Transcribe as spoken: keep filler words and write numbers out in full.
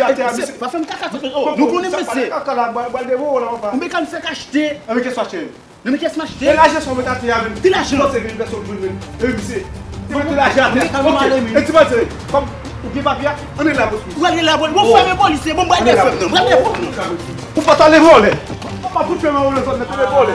lajan atè a, mesye. Pa fè m kaka, nou konnen, mesye. Kaka la, bal devan w la, papa. Ou mete m fèk achte. Nan men kès w achte? Nan men kès m achte? E lajan sa w mete atè a menm. Ki lajan? Panse vin pèsonn jwenn menm. E misye. Te mete lajan atè a. Ok. E ti panse, kòm ou gen papye a, ann rele lapolis. Ou al rele lapolis. Bon, frè m e polisye. Bon, m pral defèm non. M pral defèm non. Ou pa t ale vòlè. Ou pa fout fè m anwo nan zòn nan, te vòlè.